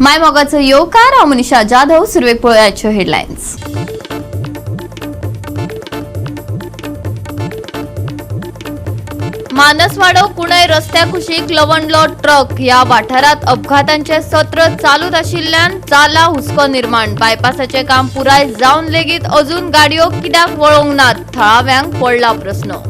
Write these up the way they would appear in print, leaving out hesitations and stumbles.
माय मोगाचो येवकार. हांव मनीषा जाधव. सुरवेक पळोवया हेडलायन्स. मानसवाडो कुणय रस्त्या कुशीक लवंडलो ट्रक. ह्या वाठारात अपघातांचे सत्र चालूच आशिल्ल्यान जाला हुस्को निर्माण. बायपासाचे काम पुराय जावन लेगीत अजून गाडयो कित्याक वळोवंक नात, थळाव्यांक पडला प्रस्न.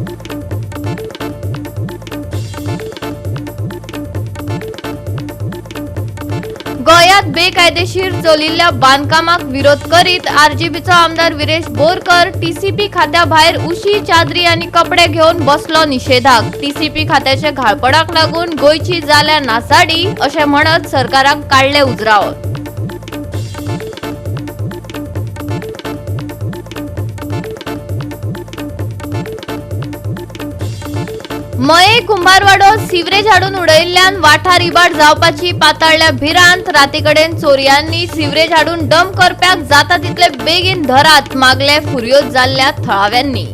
गोंयांत बेकायदेशीर चलिल्ल्या बांदकामाक विरोध करीत आरजीपीचो आमदार विरेश बोरकर टीसीपी खात्या भायर उशी, चादरी आनी कपडे घेवन बसलो निशेधाक. टीसीपी खात्याच्या घाळपणाक लागून गोंयची जाल्या नासाडी अशें म्हणत सरकाराक काडले उजरावन. मये कुंभारवाडो सिवरेज हाडून उडयिल्ल्यान वाठार इबाड जावपाची पाताळ्ळ्या भिरांत. रातीकडेन चोरयांनी सिवरेज हाडून डंप करप्याक जाता तितले बेगीन धरात, मागले फुर्योज जाल्ल्या थळाव्यांनी.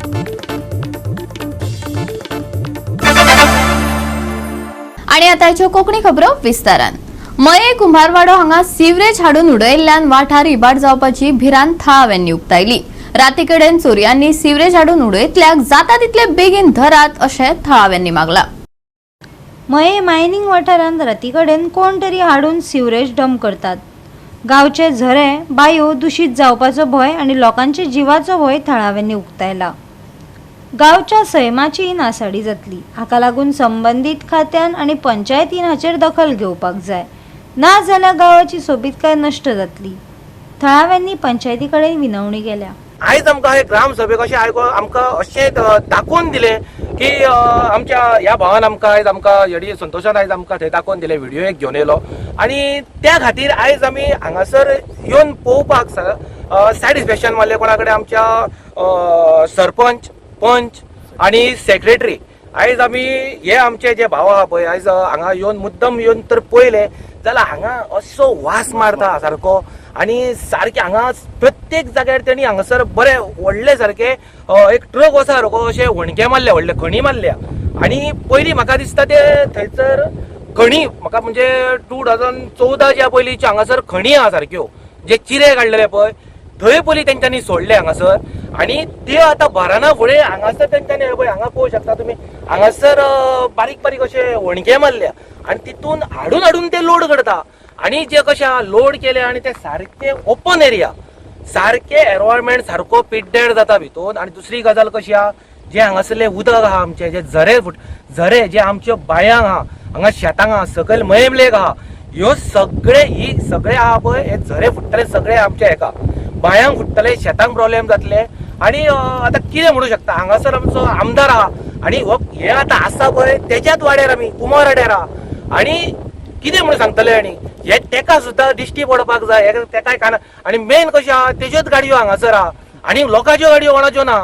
आणि आता ह्यो कोकणी खबरो विस्तारान. मये कुंभारवाडो हांगा सिवरेज हाडून उडयिल्ल्यान वाठार इबाड जावपाची भिरांत थळाव्यांनी उक्तायली. रातीकडेन चोरयांनी सिवरेज हाडून उडयतल्याक जाता तितले बेगीन धरात अशें थळाव्यांनी मागला. मये मायनिंग वाठारांत राती कडेन कोण तरी हाडून सिवरेज डंप करतात. गांवचे झरे, बायो दुशीत जावपाचो भंय आनी लोकांच्या जिवाचो भंय थळाव्यांनी उक्तायला. गांवच्या सैमाची नासाडी जातली. हाका लागून संबंदीत खात्यान आनी पंचायतीन हाचेर दखल घेवपाक जाय, ना जाल्यार गांवाची सोबीतकाय नश्ट जातली. थळाव्यांनी पंचायती कडेन विनवणी केल्या. आयज आमकां हे ग्रामसभेक अशें आयको आमकां अशें दाखोवन दिलें की आमच्या ह्या भावान आमकां आयज आमकां येडी संतोशान आयज आमकां थंय दाखोवन दिलें, व्हिडियो एक घेवन येयलो आनी त्या खातीर आयज आमी हांगासर येवन पळोवपाक सॅटिस्फॅक्शन मारलें. कोणा कडेन आमच्या सरपंच, पंच आनी सेक्रेटरी, आयज आमी हे आमचे जे भाव आहा पळय, आयज हांगा येवन मुद्दम येवन तर पळयलें जाल्यार हांगा असो वास मारता सारको आनी सारकें हांगा प्रत्येक जाग्यार तेणी हांगासर बरे व्हडले सारके एक ट्रक वसा सारको अशे वणके मारल्या, व्हडले खणी मारल्या. आनी पयलीं म्हाका दिसता ते थंयसर खणी म्हाका म्हणजे 2014च्या पयलींच्यो हांगासर खणी आहा सारक्यो, जे चिरे काडलेले पळय थंय पयलीं तेंच्यांनी सोडले हांगासर आनी ते आतां भरना फुडें हांगासर तेंच्यांनी हे पळय हांगा पळोवंक शकता तुमी, हांगासर बारीक बारीक अशे वणके मारल्या आनी तितून हाडून हाडून ते लोड करता. आनी जे कशें आहा, लोड केले आनी ते सारके ओपन एरिया, सारके एनवायरमेंट सारको पिड्डेर जाता भितून. आनी दुसरी गजाल कशी आहा, जे हांगासरले उदक आहा आमचे, जे झरे फुट झरे जे आमच्यो बांयांक आहा, हांगा शेतांक आहा, सकयल मयेम लेक आहा, ह्यो सगळे ही सगळे आहा पळय हे झरे फुट्टले सगळे आमच्या हेका बांयांक फुट्टले, शेतांक प्रॉब्लेम जातले. आनी आतां कितें म्हणू शकता, हांगासर आमचो आमदार आहा आनी हो हे आतां आसा पळय तेज्याच वाड्यार आमी कुमार वाड्यार आहा आनी कितें म्हणून सांगतले. आनी हे तेका सुद्दां दिश्टी पडपाक जाय, हे तेकाय काना. आनी मेन कशें आहा, तेज्योच गाडयो हांगासर आहा आनी लोकांच्यो गाडयो कोणाच्यो ना.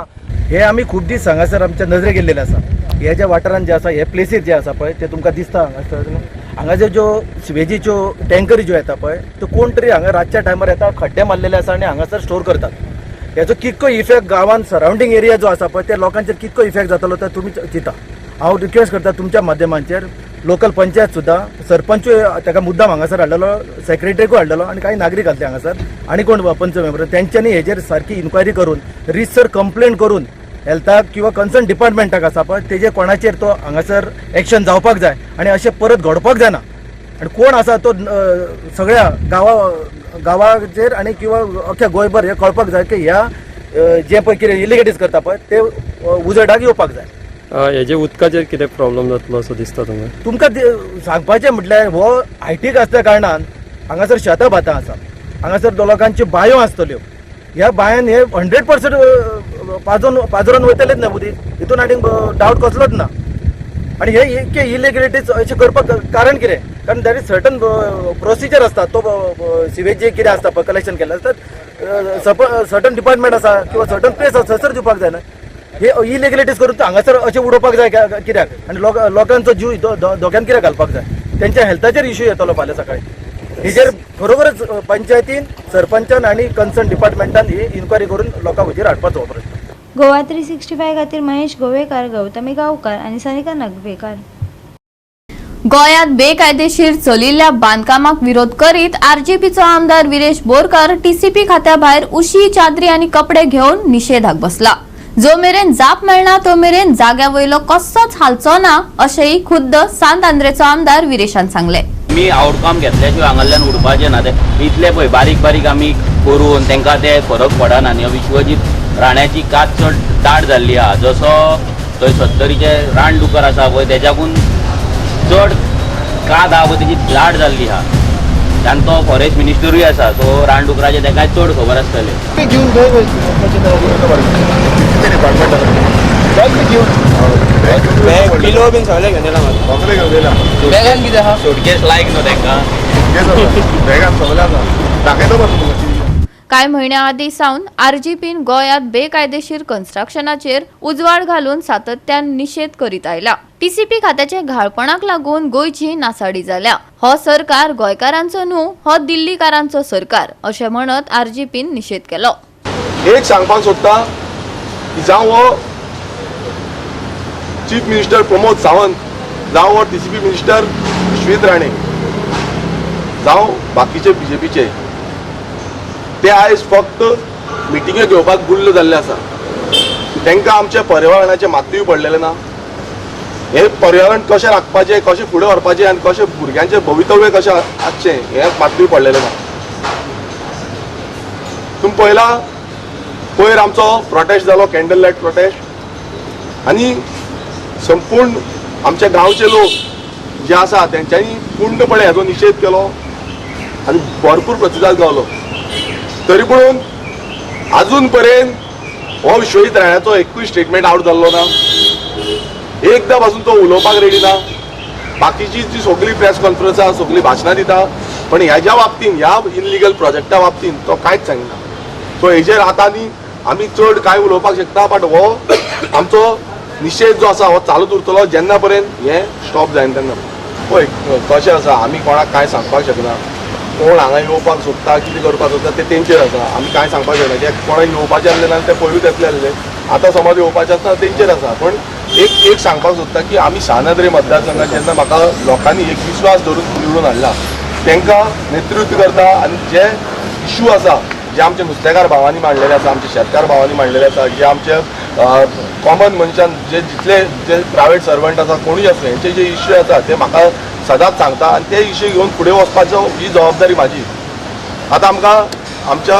हे आमी खूब दीस हांगासर आमच्या नजरेक येयल्लेले आसा. हे ज्या वाठारान जे आसा, हे प्लेसीर जे आसा पळय ते तुमकां दिसता हांगासर. हांगा ज्यो ज्यो सिवेजीच्यो टँकरी ज्यो येता पळय, त्यो कोण तरी हांगा रातच्या टायमार येता, खड्डे मारलेले आसा आनी हांगासर स्टोर करतात. हेचो कितको इफेक्ट गांवान सरावंडींग एरिया जो आसा पळय ते लोकांचेर कितको इफेक्ट जातलो ते तुमी चिंता. हांव रिक्वेस्ट करता तुमच्या माध्यमांचेर लोकल पंचायत सुद्दां, सरपंचूय ताका मुद्दाम हांगासर हाडलेलो, सेक्रेटरीकूय हाडलेलो आनी कांय नागरीक आसले हांगासर आनी कोण पंच मेंबर, तेंच्यांनी हेजेर सारकी इन्क्वायरी करून रितसर कंप्लेन करून हेल्थाक किंवा कन्सर्न डिपार्टमेंटाक आसा पळय तेजे कोणाचेर तो हांगासर एक्शन जावपाक जाय आनी अशें परत घडपाक जायना. आनी कोण आसा तो सगळ्या गांवाचेर आनी किंवा अख्ख्या गोंयभर हें कळपाक जाय की ह्या जें पळय कितें इलिगेटीज करता पळय ते उजवाडाक येवपाक जाय. हेजे उदकाचेर कितें प्रॉब्लम जातलो असो दिसता तुमकां? तुमकां सांगपाचें म्हटल्यार हो हायटीक आसल्या कारणान हांगासर शेतां भातां आसा, हांगासर लोकांच्यो बांयो आसतल्यो, ह्या बांयान हे 100% पाजोन पाजरोन वयतलेच न्हय उदीक, हितून आनीक डावट कसलोच ना. आनी हे इतके इलिगलिटीज अशें करपाक कारण कितें? कारण there is certain procedure आसता, तो सिवेज जे कितें आसता पळय कलेक्शन केल्लें आसता, सर्टन डिपार्टमेंट आसा किंवा सर्टन प्लेस आसा थंयसर दिवपाक जाय न्हय. हे इलिगलिटीज करून हांगासर अशें उडोवपाक जाय कित्याक? आनी लोकांचो जीव धोक्यान कित्याक घालपाक जाय? तेंच्या हेल्थाचेर इश्यू येतलो फाल्यां सकाळी. हेजेर खरोखरच पंचायतीन, सरपंचान आनी कन्सर्न डिपार्टमेंटान ही इन्क्वायरी करून लोकां हुजीर हाडपाचो हो प्रश्न. गोवा 365 खातीर महेश गोवेकार, गौतमी गांवकार आनी सानिका नागवेकार. गोंयांत बेकायदेशीर चलिल्ल्या बांदकामाक विरोध करीत आरजीपीचो आमदार विरेश बोरकर टीसीपी खात्या भायर उशी, चादरी आनी कपडे घेवन निशेधाक बसला. जो मेरेन जाप मेळना तो मेरेन जाग्या वयलो कसोच हालचो ना अशेंय खुद्द सांत आंद्रेचो आमदार विरेशान सांगले. आमी आउटकम घेतल्या शिवाय हांगासरल्यान उडपाचें ना. ते इतले पळय बारीक बारीक आमी करून तांकां ते फरक पडना. आनी विश्वजीत राण्याची कात चड दाट जाल्ली आहा. जसो थंय सत्तरीचे रान डुकर आसा पळय, तेच्याकून चड कात आहा पळय तेजी दाट जाल्ली आहा. आनी तो फॉरेस्ट मिनिस्टरूय आसा, सो रान डुकराचें तेकाय चड खबर आसतलें. घेऊन बॅग पिलो बीन सगळें घेवन येयला. सगळें घेवन येयला. बॅगान कितें आहा? सुटकेस लायक न्हू तांकां. बॅगान सगळें आसा, दाखयता मरे तुमकां. कांय म्हयन्यां आदीं सावन आरजीपीन गोंयांत बेकायदेशीर कन्स्ट्रक्शनाचेर उजवाड घालून सातत्यान निशेध करीत आयला. टीसीपी खात्याचे घाळपणाक लागून गोंयची नासाडी जाल्या. हो सरकार गोंयकारांचो न्हू, हो दिल्लीकारांचो सरकार अशें म्हणत आरजीपीन निशेध केलो. एक सांगपाक सोदता की जावं हो चीफ मिनिस्टर प्रमोद सावंत, जावं हो टीसीपी मिनिस्टर विश्वजीत राणे, जावं बाकीचे बीजेपीचे, ते आयज फक्त मिटिंग्यो घेवपाक गुल्ल जाल्ले आसा. तांकां आमच्या पर्यावरणाचें मातूय पडलेलें ना. हें पर्यावरण कशें राखपाचें, कशें फुडें व्हरपाचें आनी कशें भुरग्यांचें भवितव्य कशें आसचें हें मातूय पडलेलें ना. तुमी पळयलां, पयर आमचो प्रोटेस्ट जालो, कॅन्डल लायट प्रोटेस्ट, आनी संपूर्ण आमच्या गांवचे लोक जे आसा तेंच्यांनी पूर्णपणे हेजो निशेध केलो आनी भरपूर प्रतिसाद गावलो. तरी पूण आजून पर्यंत हो विश्वजीत राण्याचो एकूय स्टेटमेंट आवट जाल्लो ना. एकदां पासून तो उलोवपाक रेडी ना. बाकीची जी सगळी प्रेस कॉन्फरन्स आसा, सगळीं भाशणां दिता, पण ह्याच्या बाबतीन, ह्या इलिगल प्रोजेक्टा बाबतीन तो कांयच सांगिना. सो हेजेर आतां न्ही आमी चड कांय उलोवपाक शकता, बट हो आमचो निशेध जो आसा हो चालूच उरतलो जेन्ना पर्यंत हें स्टॉप जायना तेन्ना. पळय कशें आसा, आमी कोणाक कांय सांगपाक शकना. कोण हांगा येवपाक सोदता, कितें करपाक सोदता तें तेंचेर आसा. आमी कांय सांगपाक शकना कित्याक कोणाक येवपाचें आसलें ना ते पयरूच येतले आसले, आतां समज येवपाचें आसता तेंचेर आसा. पण एक एक सांगपाक सोदता की आमी सान आंद्रे मतदारसंघात जेन्ना म्हाका लोकांनी एक विश्वास धरून निवडून हाडला, तांकां नेतृत्व करता आनी जे इशू आसा जे आमचे नुस्तेकार भावांनी मांडलेले आसा, आमचे शेतकार भावांनी मांडलेले आसा, जे आमचे कॉमन मनशान जे जितले जे प्रायवेट सर्वंट आसा कोणूय आसूं, हेंचे जे इश्यू आसा ते म्हाका सदांच सांगता आनी ते इश्यू घेवन फुडें वचपाचो ही जबाबदारी म्हाजी. आतां आमकां आमच्या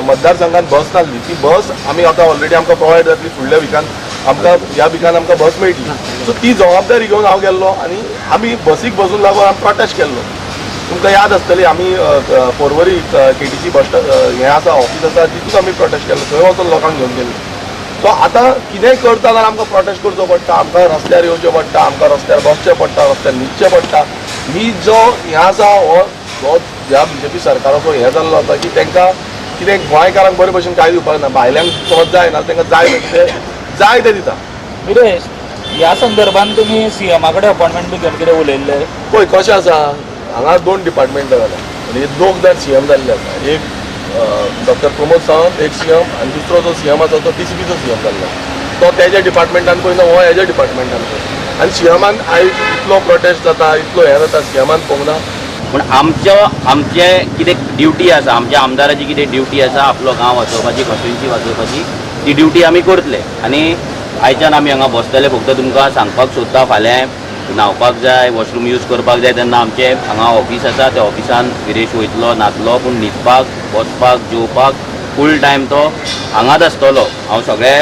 मतदारसंघात बस नासली, ती बस आमी आतां ऑलरेडी आमकां प्रोवायड जातली फुडल्या विकान, आमकां ह्या विकान आमकां बस मेळटली. सो ती जबाबदारी घेवन हांव गेल्लो आनी आमी बसीक बसून लागून आमी प्रोटेस्ट केल्लो. तुमकां याद आसतली, आमी पोरवरी केटीसी बस हें आसा, ऑफीस आसा, तितूंत आमी प्रोटेस्ट केल्लो, थंय वचून लोकांक घेवन गेल्ले. सो आतां कितेंय करता जाल्यार आमकां प्रोटेस्ट करचो पडटा, आमकां रस्त्यार येवचें पडटा, आमकां रस्त्यार बसचें पडटा, रस्त्यार न्हिदचें पडटा. ही जो हें आसा हो हो ह्या बीजेपी सरकाराचो हें जाल्लो आसा की तांकां कितें गोंयकारांक बरे भशेन कांय दिवपाक ना, भायल्यांक समज जाय ना तांकां जाय ते जाय ते दिता. विरेश, ह्या संदर्भात तुमी सीएमा कडेन अपॉयंटमेंट बी घेवन कितें उलयल्ले? पळय कशें आसा, हांगा दोन डिपार्टमेंटां जाल्या, म्हणजे दोग जाण सीएम जाल्ले आसा. एक डॉक्टर प्रमोद सावंत एक सीएम आनी दुसरो जो सीएम आसा तो टीसीपीचो सीएम जाल्लो, तो तेज्या डिपार्टमेंटान पळयना, हो हेज्या डिपार्टमेंटान पळयना. आनी सीएमान आयज इतलो प्रोटेस्ट जाता, इतलो हें जाता, सीएमान पळोवंक ना. पूण आमचे कितें ड्युटी आसा, आमच्या आमदाराची कितें ड्युटी आसा, आपलो गांव वाचोवपाची, कॉन्स्टिट्युएन्सी वाचोवपाची, ती ड्युटी आमी करतले. आनी आयच्यान आमी हांगा बसतले. फक्त तुमकां सांगपाक सोदता, फाल्यां न्हांवपाक जाय, वॉशरूम यूज करपाक जाय तेन्ना आमचें हांगा ऑफीस आसा, त्या ऑफिसान विरेश वयतलो, न्हातलो, पूण न्हिदपाक, बसपाक, जेवपाक फूल टायम तो हांगाच आसतलो. हांव सगळे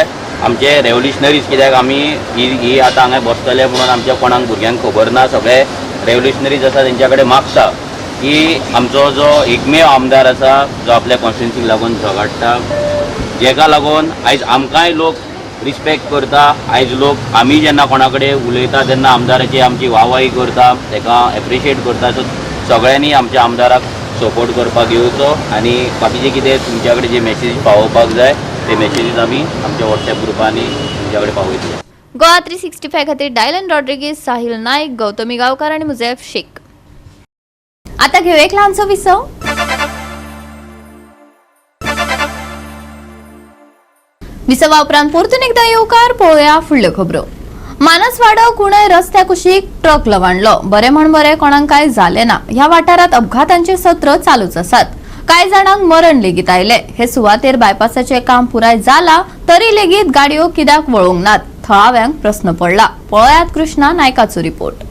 आमचे रेवल्युशनरीज, कित्याक आमी ही ही आतां हांगा बसतले म्हणून आमच्या कोणाक भुरग्यांक खबर ना, सगळे रेवल्युशनरीज आसा तेंच्या कडेन मागता की आमचो जो एकमेव आमदार आसा जो आपल्या कॉन्स्टिट्युएन्सीक लागून झगडटा, जेका लागून आयज आमकांय लोक रिस्पेक्ट करता. आयज लोक आमी जेन्ना कोणा कडेन उलयता तेन्ना आमदाराची आमची वाहवाही करता, ताका एप्रिशिएट करता. सो सगळ्यांनी आमच्या आमदाराक सपोर्ट करपाक येवचो आनी बाकीचे कितें तुमच्या कडेन जे मॅसेजीस पावोवपाक जाय ते मॅसेजीस आमी आमच्या वॉट्सएप ग्रुपांनी तुमच्या कडेन पावयतले. गोवा 365 खातीर डायलन रॉड्रिगीज, साहिल नाईक, गौतमी गावकर आनी मुजैफ शेख. आता घेऊ एक ल्हानसो विसव. विसवा उपरांत परतून एकदा येवकार. पळोवया फुडल्यो खबरो. मानसवाडो कुणय रस्त्या कुशीक ट्रक लवाणलो. बरे म्हण बरे कोणाक काय जाले ना. ह्या वाठारात अपघातांचे सत्र चालूच आसात. कांय जाणांक मरण लेगीत आयले. हे सुवातेर बायपासाचे काम पुराय जाला तरी लेगीत गाडयो कित्याक वळोवंक नात, थळाव्यांक प्रस्न पडला. पळयात कृष्णा नायकाचो रिपोर्ट.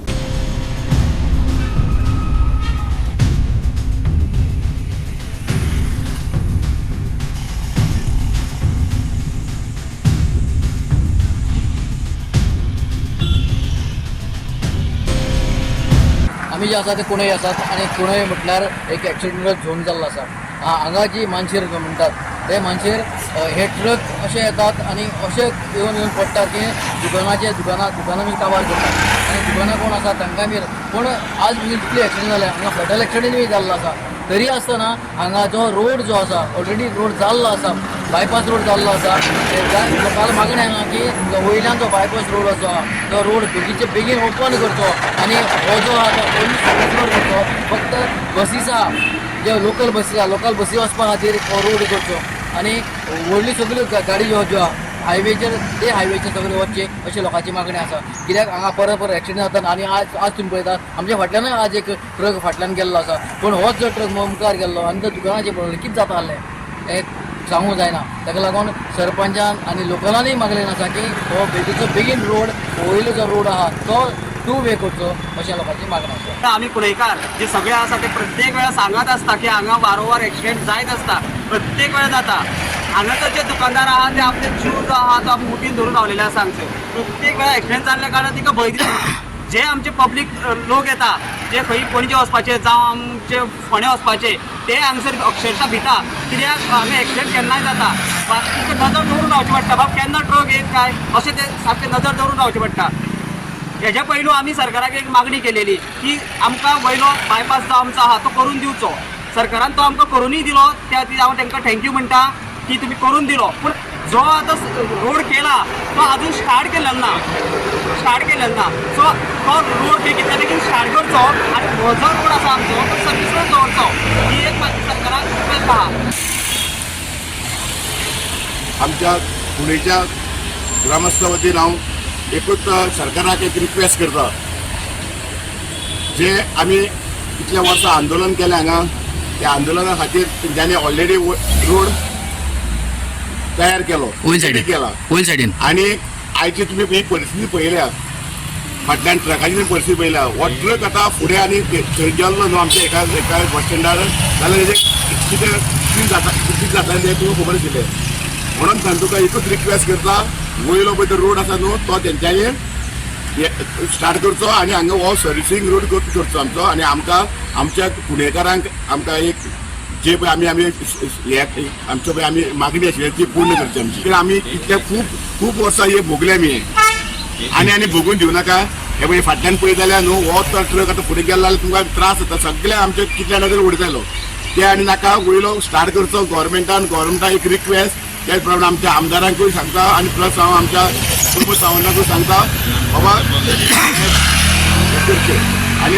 आमी जे आसा ते कुणय आसात आनी कुणय म्हटल्यार एक एक्सिडेंटल झोन जाल्लो आसा. हांगा जी मानशेर म्हणटात ते मानशेर हे ट्रक अशे येतात आनी अशे येवन येवन पडटात की दुकानाचे दुकानां दुकानां बी काबार करतात आनी दुकानां कोण आसा तांकां बी. पूण आज म्हणजे जितले एक्सिडंट जाले हांगा फेटल एक्सिडंट बी जाल्लो आसा, तरी आसतना हांगा जो रोड जो आसा ऑलरेडी रोड जाल्लो आसा, बायपास रोड जाल्लो आसा. लोकांक मागणें आहा की वयल्यान जो बायपास रोड आसा तो रोड बेगीचे बेगीन ओपन करचो आनी हो जो आहा तो ओनली सर्वीस रोड करचो. फक्त बसीस आहा जे लोकल बसी आहा, लोकल बसी वचपा खातीर हो रोड करचो आनी व्हडली सगळ्यो गाडी ज्यो ज्यो आहा हायवेचेर ते हायवेचेर सगळे वचचे अशें लोकांची मागणी आसा. कित्याक हांगा परत परत एक्सिडंट जातात आनी आज आज तुमी पळयतात आमच्या फाटल्यानूय आज एक ट्रक फाटल्यान गेल्लो आसा, पूण होच जो ट्रक मुखार गेल्लो आनी तो दुकानाचेर पडलो, कितें जाता आहलें हें सांगूंक जायना. ताका लागून सरपंचान आनी लोकलांनीय मागलें आसा की हो बेगीचो बेगीन रोड वयलो जो रोड आहा तो टू वे करचो अशें लोकांची मागणी आसा. आमी कुणयकार जे सगळे आसा ते प्रत्येक वेळा सांगत आसता की हांगा वारंवार एक्सिडेंट जायत आसता, प्रत्येक वेळा जाता. हांगासर जे दुकानदार आहा ते आपले जीव जो आहा तो आमी मुठीन धरून रावलेले आसा. हांगसर प्रत्येक वेळा एक्सिडेंट जाल्ल्या कारणान तिका भंय दिसता. जे आमचे पब्लीक लोक येता जे खंय पणजे वचपाचे जावं आमचे फोंडे वचपाचे ते हांगसर अक्षरशा भिता, कित्याक हांगा एक्सिडेंट केन्नाय जाता. तुका नजर दवरून रावचें पडटा, बाब केन्ना ट्रक येत काय अशें ते सारकें नजर दवरून रावचें पडटा. हेज्या पयलू आमी सरकाराक एक मागणी केलेली की आमकां वयलो बायपास जो आमचो आहा तो करून दिवचो. सरकारान तो आमकां करूनय दिलो, त्या खातीर हांव तांकां thank you म्हणटा की तुमी करून दिलो. पूण जो आतां रोड केला तो आजून स्टार्ट केलेलो ना, स्टार्ट केलेलो ना. सो तो रोड बेगीन बेगीन स्टार्ट करचो आनी हो जो रोड आसा आमचो तो सर्वीस रोड दवरचो, ही एक सरकाराक रिक्वेस्ट आहा. आमच्या पुणेच्या ग्रामस्था वतीन हांव एकूच सरकाराक एक रिक्वेस्ट करता, जे आमी इतल्या वर्सां आंदोलन केलें हांगा, त्या आंदोलना खातीर तेंच्यांनी ऑलरेडी रोड तयार केलो, केला सायडीन. आनी आयची तुमी ही परिस्थिती पळयल्या, फाटल्यान ट्रकाची परिस्थिती पळयल्या. हो ट्रक आतां फुडें आनी थंय गेल्लो न्हू आमच्या एका एका बस स्टँडार, जाल्यार तेजें कितें कितें जाता कितें जाता तें तुमकां खबर आशिल्लें. म्हणून सांग तुका एकूच रिक्वेस्ट करता, वयलो पळय तो रोड आसा न्हू तो तेंच्यांनी स्टार्ट करचो आनी हांगा हो सर्विसींग रोड करचो आमचो. आनी आमकां आमच्या पुणेकारांक आमकां एक जे पळय आमी आमी हे आमच्यो पळय आमी मागणी आशिल्ली ती पूर्ण करची आमची. कित्याक आमी इतले खूब खूब वर्सां हे भोगले आमी आनी आनी भोगून दिवं नाका. हे पळय फाटल्यान पळयत जाल्यार न्हू हो तो ट्रक आतां फुडें गेलो जाल्यार तुमकां त्रास जाता, सगळे आमचे कितल्या नजर उडयतालो ते. आनी नाका वयलो स्टार्ट करचो गव्हर्मेंटान, गव्हर्मेंटाक एक रिक्वेस्ट. त्याच प्रमाणे आमच्या आमदारांकूय सांगता आनी प्लस हांव आमच्या प्रमोद सावंताकूय सांगता बाबा करचें. आनी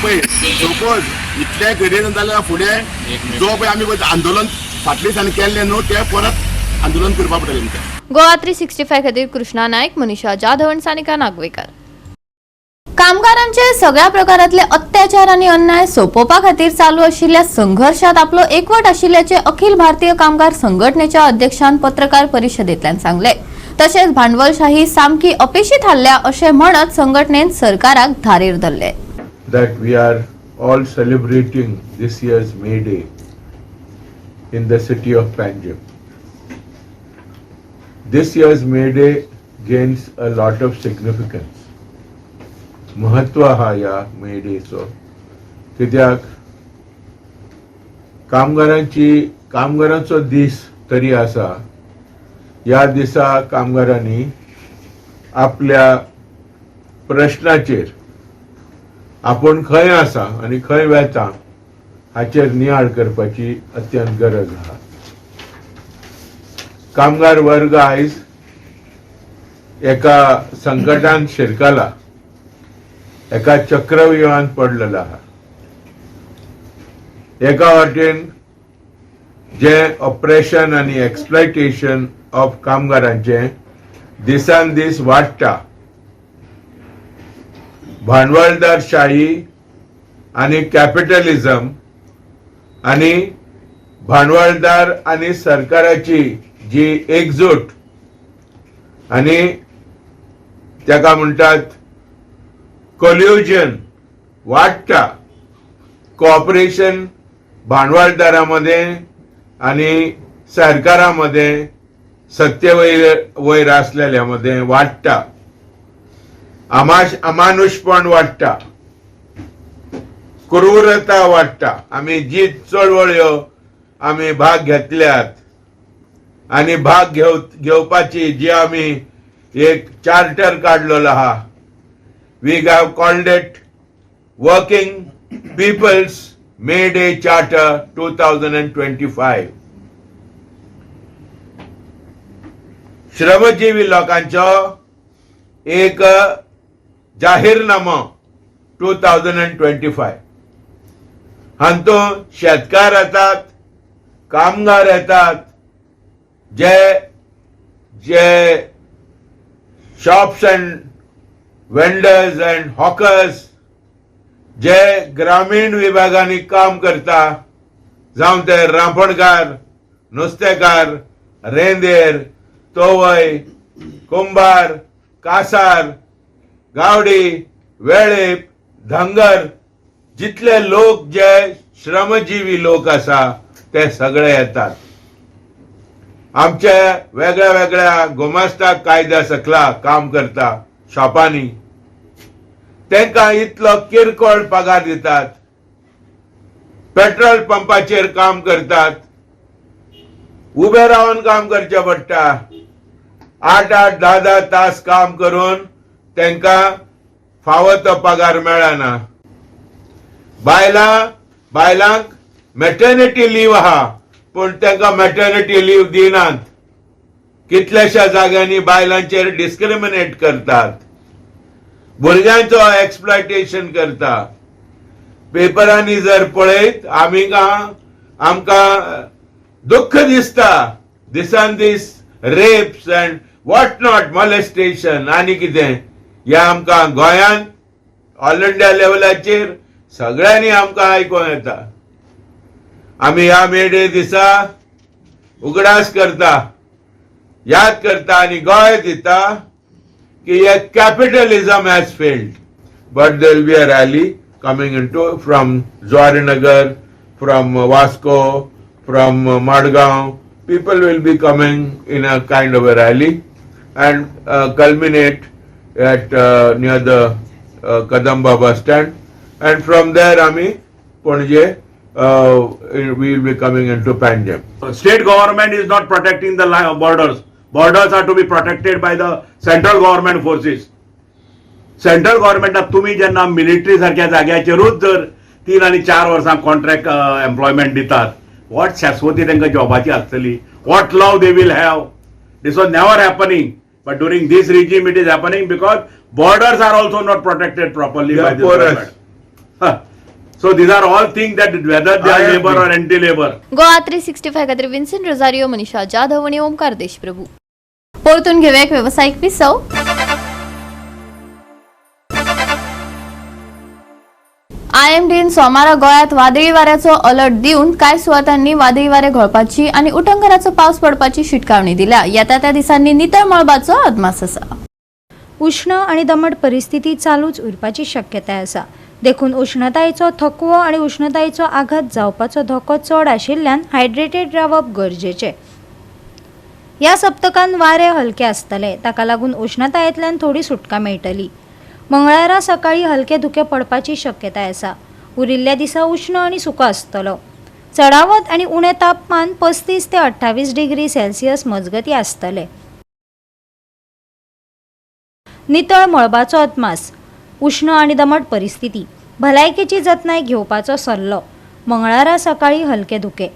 पळय सपोज इतलें करिना जाल्यार फुडें जो पळय आमी आंदोलन फाटले दिसांनी केल्लें न्हू तें परत आंदोलन करपा पडटलें आमकां. गोवा 365 खातीर कृष्णा नायक, मनीषा जाधव आनी सानिका नागवेकर. कामगारांचे सगळ्या प्रकारातले अत्याचार आनी अन्याय सोंपोवपा खातीर चालू आशिल्ल्या संघर्षात आपलो एकवट आशिल्ल्याचे अखिल भारतीय कामगार संघटनेच्या अध्यक्षान पत्रकार परिशदेंतल्यान सांगले. तशेंच भांडवलशाही सामकी अपेशी थारल्या अशें म्हणत संघटनेन सरकाराक धारेर धरले. That we are all celebrating this year's May Day in the city of Panjim. This year's May Day gains a lot of significance. महत्व आहा ह्या मे डेचो, कित्याक कामगारांची कामगारांचो दीस तरी आसा. ह्या दिसा कामगारांनी आपल्या प्रश्नाचेर आपूण खंय आसा आनी खंय वेता हाचेर नियाळ करपाची अत्यंत गरज आहा. कामगार वर्ग आयज एका संकटान शिरकला, एका चक्रव्यूहान पडलेलो आहा. एका वाटेन जे ऑपरेशन आनी एक्सप्लॉयटेशन ऑफ कामगारांचें दिसान दीस वाडटा. भांडवलदारशाही आनी कॅपिटलिझम आनी भांडवलदार आनी सरकाराची जी एकजूट आनी ताका म्हणटात कोल्युजन वाडटा, कॉपरेशन भांडवलदारा मदें आनी सरकारा मदें सत्ते वयर वयर आसलेल्या मदें वाडटा, अमानुशपण वाडटा, क्रूरता वाडटा. आमी जी चळवळ्यो आमी भाग घेतल्यात आनी भाग घेवपाची जी आमी एक चार्टर काडलेलो आहा, we have called it Working People's May Day Charter 2025. श्रमजीवी लोकांचो एक जाहीरनामो 2025. हातूंत शेतकार येतात, कामगार येतात, जे जे shops and vendors and hawkers जे ग्रामीण विभागांनी काम करता, जावं ते रांपणकार, नुस्तेकार, रेंदेर, तोवय, कुंभार, कासार, गावडी, वेळेप, धंगर, जितले लोक जे श्रमजीवी लोक आसा ते सगळे येतात. आमच्या वेगळ्या वेगळ्या गोमास्ता कायद्या सकला काम करता शॉपांनी, तांकां इतलो किरकोळ पगार दितात. पेट्रोल पंपाचेर काम करतात, उबे रावन काम करचें पडटा, आठ आठ धा धा तास काम करून तांकां फावो तो पगार मेळना. बायलां बायलांक मॅटर्निटी लीव आहा, पूण तांकां मॅटर्निटी लीव दिनात. कितल्याश्या जाग्यांनी बायलांचेर डिस्क्रिमिनेट करतात, भुरग्यांचो एक्सप्लॉयटेशन करता. पेपरांनी जर पळयत आमी आमकां दुख्ख दिसता. दिसान दीस rapes and what not, molestation आनी कितें हें आमकां गोंयांत ऑल इंडिया लेवलाचेर सगळ्यांनी आमकां आयकोंक येता. आमी ह्या मे डे दिसा उगडास करता, याद करता आनी गोय दिता की हे capitalism has failed. But there will be a rally coming into from Zuarinagar, from Vasco, from Madgaon. People will be coming in a kind of a rally and culminate at near the Kadamba bus stand, and from there आमी Panaji, we will be coming into Panjim. State government is not protecting the borders. Borders are to be protected by the central government forces. Central गव्हर्नमेंटाक तुमी जेन्ना military सारक्या जाग्याचेरूच जर 3 आनी 4 वर्सां contract employment दितात, what शाश्वती तांकां जॉबाची आसतली? What love they will have? This was never happening, but during this regime it is happening because borders are also not protected properly They by are this porous. Government. So these are all things that whether they I are agree. Labour or anti labour. Goa 365 खातीर Vincent Rosario, मनीषा जाधव आनी ओमकार देशप्रभू. परतून घेवया एक वेवसायीक विसव. आयएमडीन सोमारा गोंयांत वादळी वाऱ्याचो अलर्ट दिवन कांय सुवातांनी वादळी वारे घोळपाची आनी उटंगराचो पावस पडपाची शिटकावणी दिल्या. येता त्या दिसांनी नितळ मळबाचो अदमास आसा. उश्ण आनी दमट परिस्थिती चालूच उरपाची शक्यताय आसा. देखून उश्णतायेचो थकवो आनी उश्णतायेचो आघात जावपाचो धोको चड आशिल्ल्यान हायड्रेटेड रावप गरजेचें. ह्या सप्तकान वारें हलकें आसतलें. ताका लागून उश्णतायेंतल्यान थोडी सुटका मेळटली. मंगळारा सकाळी हलके धुकें पडपाची शक्यताय आसा. उरिल्ल्या दिसा उश्ण आनी सुको आसतलो. चडावत आनी उणें तापमान 35 ते 28 डिग्री सेल्सियस मजगतीं आसतलें. नितळ मळबाचो अदमास. उश्ण आनी दमट परिस्थिती. भलायकेची जतनाय घेवपाचो सल्लो. मंगळारा सकाळी हलके धुकें.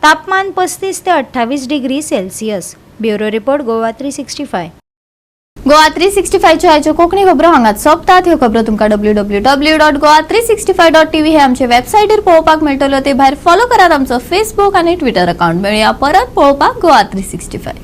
तापमान 35 ते 28 degree Celsius. Bureau report, Goa 365. Goa 365च्यो आयच्यो कोंकणी खबरो हांगाच सोंपतात. ह्यो खबरो तुमकां www.goa365.tv हे आमचे वेबसायटीर पळोवपाक मेळटल्यो. ते भायर फॉलो करात आमचो फेसबूक आनी ट्विटर अकाउंट. मेळया परत पळोवपाक गोवा 365.